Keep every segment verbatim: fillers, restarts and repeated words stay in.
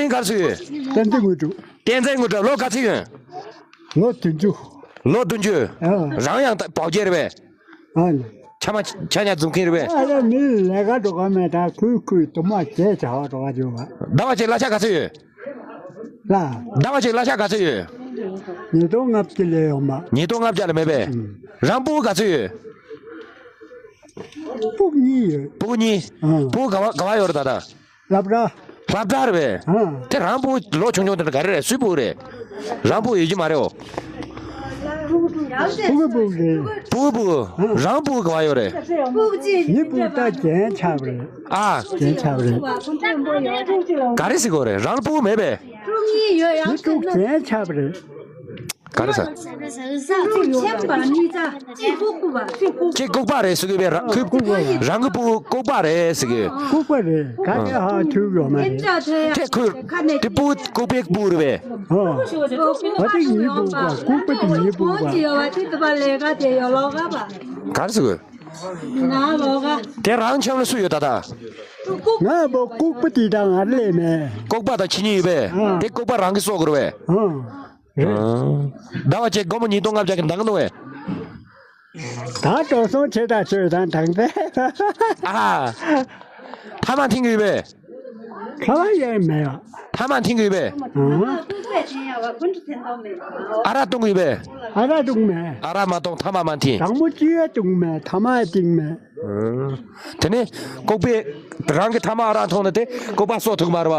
ག་རེ་ཟེར་ཡོད། བསྟན་འཛིན་དངོས་གྲུབ། བསྟན་འཛིན་དངོས་གྲུབ་ལོ་ག་ཚོད་ཡོད། ལོ་བདུན་ཅུ། ལོ་བདུན་ཅུ། ཨ། རང་ཡང་ད་བོད་རྒྱལ་རེད་པས། ཨ་ནི། ཆ་མ་ཆ་ཉག་འཛུམ་མཁན་རེད་པས། ཨ་ལ་མི་ལས་ཀ་འགྲོ་ག་མེད། ད་ཁུལ་ཁུལ་དུ་མ་བྱས་བྱ་བ་འགྲོ་ག་འགྱོ་བ། ཟླ་བ་གཅིག་གླ་ཆ་ག་ཚོད་ཡོད། ལ། ཟླ་བ་གཅིག་གླ་ཆ་ག་ཚོད་ཡོད། ཉིས་སྟོང་ལྔ་བཅུ་ལས་ཡོང་མ། ཉིས་སྟོང་ལྔ་བརྒྱ་ལས་མེད་པས། ཨུམ། རང་ཕྲུ་གུ་ག་ཚོད་ཡོད། ཕྲུ་གུ་གཉིས་ཡོད། ཕྲུ་གུ་གཉིས། ཨུམ། ཕྲུ་གུ་ག་བ་ག་བ་ཡོད་རེད་ད་ལྟ། སློབ་གྲྭ། སློབ་གྲྭ་རེད་པས། ཨ། དེ་རང་ཕྲུ་གུ་ལོ་ཆུང་ཆུང་དེ་འདྲ་ག་རེ་རེད། སུའི་ཕྲུ་གུ་རེད། རང་ཕྲུ་གུ་ཡོད་ཀྱི་མ་རེད་འོ། ཕྲུ་གུ་ཕྲུ་གུ་རེད། ཕྲུ་གུ་ཕྲུ་གུ། ཨ། རང་ཕྲུ་གུ་ག་བ་ཡོད་རེད། ངའི་ཕྲུ་གུ་ད་རྒན་ཆགས་པ་རེད། ཨ། རྒན་ཆགས་པ་རེད། ག་རེ་ཟེར་དགོས་རེད། རང་ཕྲུ་གུ་མེད་པས། ངའི་ཕྲུ་གུ་རྒན་ཆགས་པ་རེད། ག་རེ་ཟ། གཅིག་ལྐུགས་པ་རེད་ཟེར་གི་བས། རང་ཁོས་རང་གི་ཕྲུ་གུ་ལྐུགས་པ་རེད་ཟེར་གི། ལྐུགས་པ་རེད། ག་གེ་ཧ་ཐུག་ཡོད་མ་རེད། དེ་ཁོས་དེ་ཕྲུ་གུ་ལྐུགས་པའི་ཕྲུ་གུ་རེད་པས། ཨོ། ཨ་དེ་ངའི་ཕྲུ་གུ་པ། ལྐུགས་པ་དེ་ངའི་ཕྲུ་གུ་པ། ག་རེ་ཟེར་གི། དེ་རང་ཁྱིམ་ལ་སུ་ཡོད་ད་ལྟ། ང་པོ་ལྐུགས་པ་དེ་དང་ང་ལས་མེད། ལྐུགས་པ་དང་ཁྱེད་གཉིས་ཡོད་པས། ཨ། དེ་ལྐུགས་པ་རང་གི་སྲོག་གི་རེད་པས། ཨ། རེད། ཟླ་བ་གཅིག་སྒོར་མོ་ཉིས་སྟོང་ལྔ་བརྒྱ་གི་འདང་གི་འདུག་པས། ད་འགྲོ་སོང་ཆེ་དྲགས་ཆེ་དང་དང་པས། ཨ། ཐ་མག་འཐེན་གི་ཡོད་པས། ཁ་བ་ཡང་མེད་པ། ཐ་མག་འཐེན་གི་ཡོད་པས། ཨ། ཨ་རག་བཏུང་གི་ཡོད་པས། ཨ་རག་བཏུང་མེད། ཨ་རག་མ་བཏུང་ཐ་མག་མ་འཐེན། དང་པོ་ཅི་ཡང་བཏུང་མེད། ཐ་མག་བཏུང་མེད། དེ་ནས་ལྐུགས་པས་རང་གི་ཐ་མག་ཨ་རག་འཐུང་ནས་དེ་ལྐུགས་པ་སྲོག་ཐུག་མ་རེད་པ།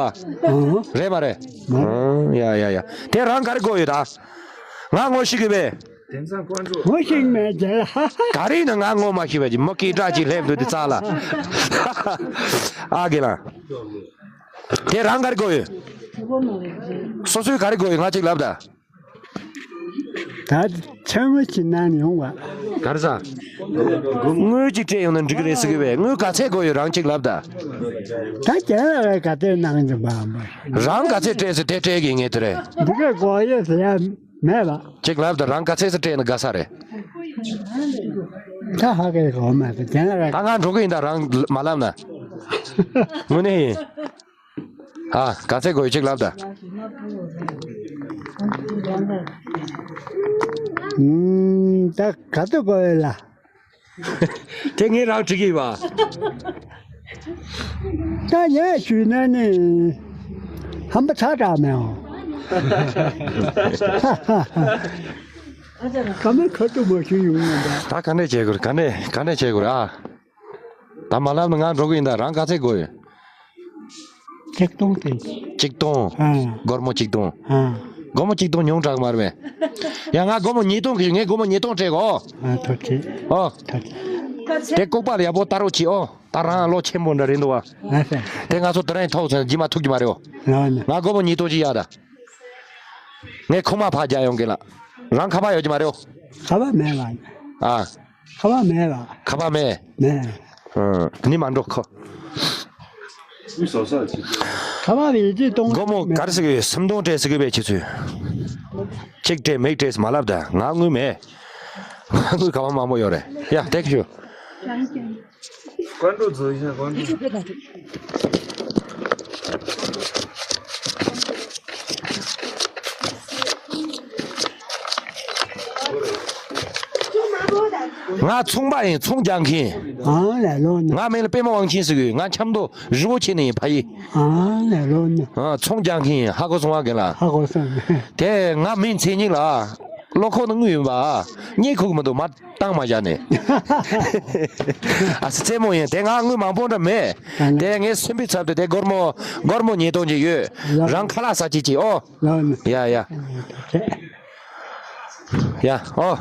རེད་མ་རེད། ཡ་ཡ་ཡ། དེ་རང་ག་རེ་དགོས་ཡོད་ད། ང་ངོ་ཤེས་གི་པས། ངོ་ཤེས་མེད་ཅེ་ལ། ག་རེ་ཡིན་ན་ང་ངོ་མ་ཤེས་པས་ཀྱི་མི་སྐད་གྲགས་ཅིག་སླེབས་འདུག་དེ་རྩ་ལ། ཨ་རྒན་ལགས། དེ་རང་ག་རེ་དགོས་ཡོད། སོ་སོས་ག་རེ་དགོས་ཡོད་ང་གཅིག་ལབ་ད། ད་ཚང་མ་ཅིག་གནང་ཡོང་བ། ག་རེ་ཟ། དངུལ་གཅིག་སྤྲད་ཡོང་ན་འགྲིག་གི་རེད་ཟེར་གི་བས། དངུལ་ག་ཚད་དགོས་ཡོད་རང་གཅིག་ལབ་ད། ད་རྒན་ལགས་ག་ཚད་གནང་རྒྱུ་མ་མ། རང་ག་ཚད་སྤྲད་ཟེར་དེ་སྤྲད་གི་ངས་དེ་རེད། འདི་ག་དགོས་ཡོད་ཟེར་ཡ་མེད་པ། གཅིག་ལབ་ད་རང་ག་ཚད་ཟེར་སྤྲད་ན་དགའ་ས་རེད། ད་ཧ་གེ་གོ་མ་ཟེར་རྒན་ལགས་ད་ང་འགྲོ་གི་ཡིན་ད་རང་མ་ལབ་ན། དངོས་གནས་ཡིན། ཨ། ག་ཚད་དགོས་ཡོད་གཅིག་ལབ་ད། ཨུམ། ད་ག་ཚོད་དགོས་ཡོད་ལ། དེ་ངས་རང་དྲི་གི་ཡིན་པ། ད་ངས་ཞུས་ན་ནི་ཧམ་པ་ཚ་དྲགས་མེད་འོ། ཀ་མའི་ཁ་ཐུག་མ་ཞུས་ཡོང་ངམ་ད། ད་ག་འདྲས་བྱེད་དགོས་རེད། ག་འདྲས་ག་འདྲས་བྱེད་དགོས་རེད་ཨ། ད་མ་ལབ་ན་ང་འགྲོ་གི་ཡིན་ད། རང་ག་ཚད་དགོས་ཡོད། ཆིག་སྟོང་དེ། ཆིག་སྟོང་། ཨ། སྒོར་མོ་ཆིག་སྟོང་། ཨ། སྒོར་མོ་ཆིག་སྟོང་ཉུང་དྲགས་མ་རེད་པས། ཡ་ང་སྒོར་མོ་ཉིས་སྟོང་གི་ངས་སྒོར་མོ་ཉིས་སྟོང་སྤྲད་གོ། ཨ་ཐུགས་རྗེ་ཆེ། ཨོ། ཐུགས་རྗེ་ཆེ། དེ་ལྐུགས་པ་ལ་ཡག་པོ་ལྟ་རོགས་གྱིས་ཨོ། ད་རང་ལོ་ཆེན་པོ་འདྲ་རེད་འདུག་བ། ཨ་ཧེ། དེ་ང་ཚོ་དེ་རིང་ཐོག་ཚོན་རྗེས་མ་ཐུག་གི་མ་རེད་ཨོ། ལགས་ན། ང་སྒོར་མོ་ཉིས་སྟོང་ཅིག་གཡར་ད། ངས་ཁུག་མ་ཕར་རྒྱག་ཡོང་གི་ལགས། རང་ཁ་པར་ཡོད་ཀྱི་མ་རེད་ཨོ། ཁ་པར་མེད་ལགས། ཨ། ཁ་པར་མེད་ལགས། ཁ་པར་མེད། མེད། ཨ། ནི་མ་འགྲོ་ཁོ། ཁ་པར་ཡོད་ཀྱི་གཏོང་སྒོར་མོ་མེད། ག་རེ་ཟེར་གི་ཡོད། སུམ་སྟོང་སྤྲད་ཟེར་གི་བས་ཁྱེད་ཚོས། གཅིག་སྤྲད་མིག་སྤྲད་མ་ལབ་ད། ང་དངུལ་མེད། ང་དངུལ་ག་བ་མང་པོ་ཡོད་རེད། ཡ་ཐེག་ཞུ། ཀོན་ཀྲུའུ་ཛུ་ཡིན་ཀོན་ཀྲུའུ། ང་ཚོང་པ་ཡིན། ཚོང་རྒྱག་མཁན། ཨང་ལས་ལོ་ནི། ང་མིང་ལ་པད་མ་དབང་ཆེན་ཟེར་གི་ཡོད། ང་ཆབ་མདོ་རི་བོ་ཆེ་ནས་ཡིན་ཕ་ཡུལ། ཨང་ལས་ལོ་ནི། ཨ། ཚོང་རྒྱག་མཁན་ཡིན། ཧ་གོ་སོང་བ་རྒན་ལགས། ཧ་གོ་སོང་། དེ་ང་མིང་མཚན་ཉིད་ལ། བློ་ཁོག་ནི་དངུལ་ཡོད་པ། རྙེད་ཁུག་མི་འདུག་མ། བཏང་མ་བཞག་ནས། ཨ་སི་རྩེད་མོ་ཡིན། དེ་ང་དངུལ་མང་པོ་འདྲ་མེད། ཨ་ལ། དེ་ངའི་སེམས་པའི་ཚབ་ཏུ་དེ་སྒོར་མོ་སྒོར་མོ་ཉིས་སྟོང་ཅིག་ཡོད། ལགས། རང་ཁ་ལག་ཟ་ཅིག་ཅིག་ཨོ། ལགས་ནི། ཡ་ཡ། ཡ་ཨོ།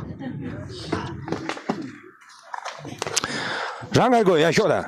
རང་ང་དགོས་ཡ་ཤོག་ད།